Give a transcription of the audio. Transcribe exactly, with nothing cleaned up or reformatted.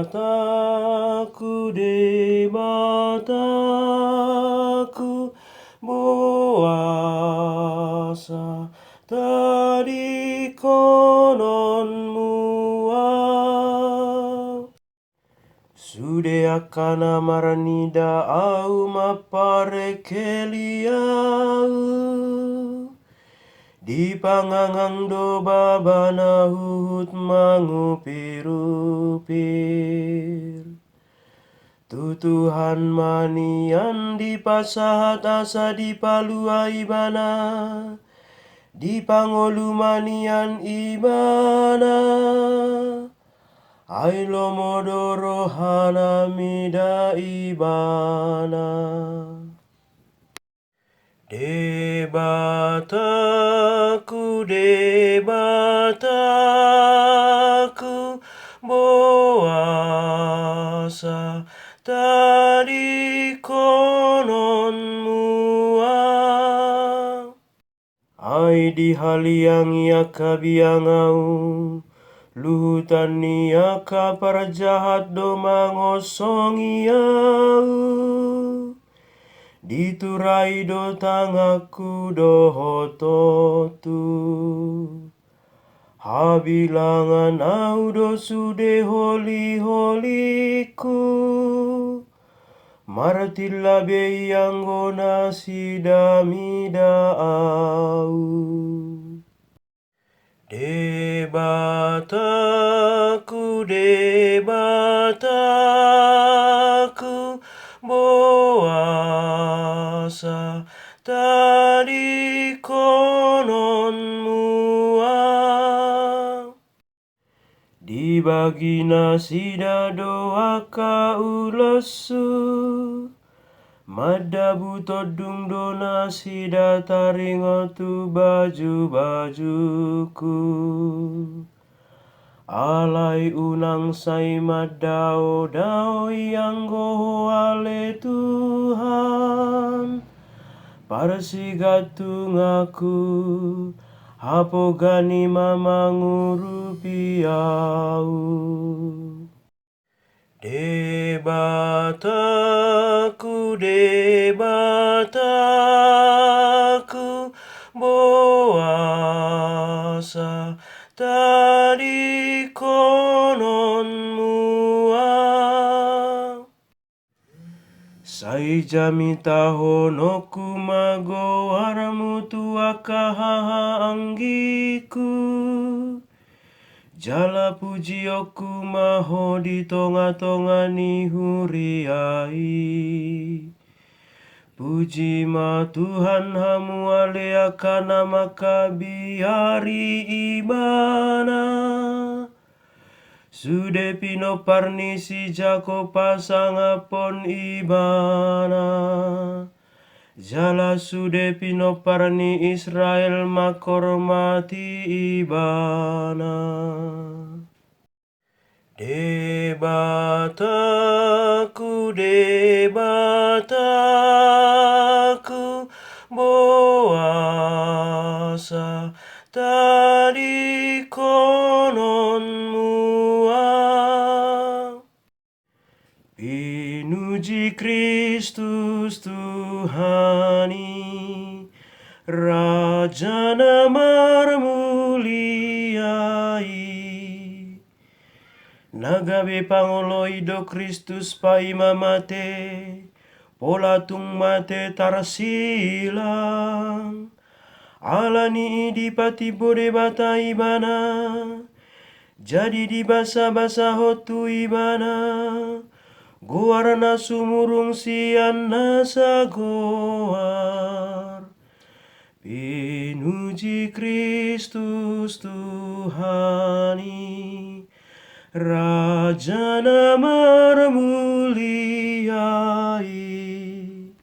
Debataku, Debataku, boasa tadingkononmu ahu? Sude angka na marnida ahu mamparengkeli ahu, dipangangang do babana huhut mangupirupir. Tu Tuhan ma nian dipasahat asa dipalua ibana, dipangolu ma nian ibana, ai lomo do rohana mida ibana. Debataku, Debataku, boasa tadingkononmu ahu? Ai dihaliangi angka biang ahu, luhutan ni angka parjahat do mangosongi ahu. Diturai do tanganku dohot tontu. Habilangan ahu do sude holiholingku, martilla be i anggo nasida mida ahu. Debataku, Debataku, boasa tadingkononmu ahu? Dibagi nasida do angka uloshu, mandabu tondung do nasida taringot tu bajubajuku. Alai unang sai mandaodao i anggo Ho ale Tuhan, parsigantunganku, hapogaan i ma mangurupi ahu. Debataku, Debataku, boasa tadingkononmu ahu? Sai jamitahononku ma goarmu tu angka hahaanggiku, jala pujionku ma Ho di tongatonga ni huria i. Puji ma Tuhan, hamu ale angka na mangkabiari Ibana. Sude pinompar ni si Jakob pasangaphon Ibana, jala sude pinompar ni Israel manghormati Ibana. Debataku, Debataku, boasa tadingkononmu ahu? Pinuji Kristus Tuhan i, Raja na marmulia i. Na gabe pangoloi do Kristus paima mate, pola tung mate tarsilang. Ala ni i dipatimbo Debata Ibana, jadi dibasabasahon tu Ibana goar na sumurung sian nasa goar. Pinuji Kristus Tuhan i, Raja na marmulia